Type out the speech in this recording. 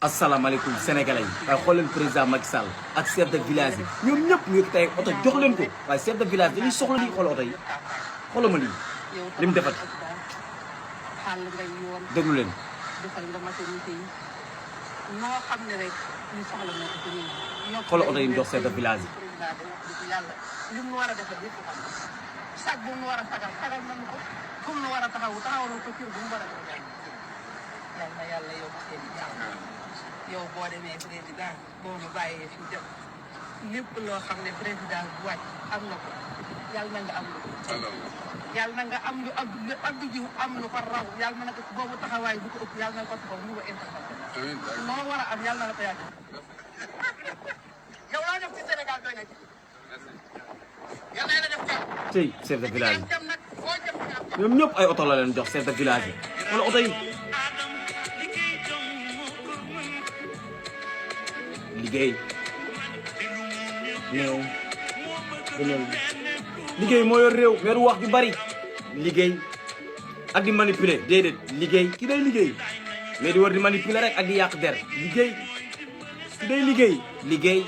asalaamaaleykum sénégalais yi waaye xool leen président Macky Sall ak chef de village yi ñoom ñëpp ñu ngi tey oto jox leen ko waaye chef de village dañuy soxla lii xool oto yi xoolal ma lii li mu defati déglu leen. xoolal oto yi mu jox chef de village yi. sag bu mu war a sagal sagal nañu ko fu mu war a taxawu taxawal ko kër bu mu war a yal na yàlla yow seen i jàmm yow boo demee président boo ma bàyyee fi dem lépp loo xam ne président bu wàcc am na ko yal na nga am lu yal na nga am lu Abdou Diouf am lu ko raw yal na nga boobu taxawaay bu ko ëpp yal na nga ko taxaw mu ko international moo war a am yal na la ko yàgg yow laa def ci Sénégal doy na ci yal na la def tey chef de village yi ñoom ñëpp ay oto la leen jox chef de village yi wala oto yi liggéey néew liggéey moo yor réew meeru wax ju bari liggéey ak di manipuler déedéet liggéey ki day liggéey mais di war di manipuler rek ak di yàq der liggéey ki day liggéey liggéey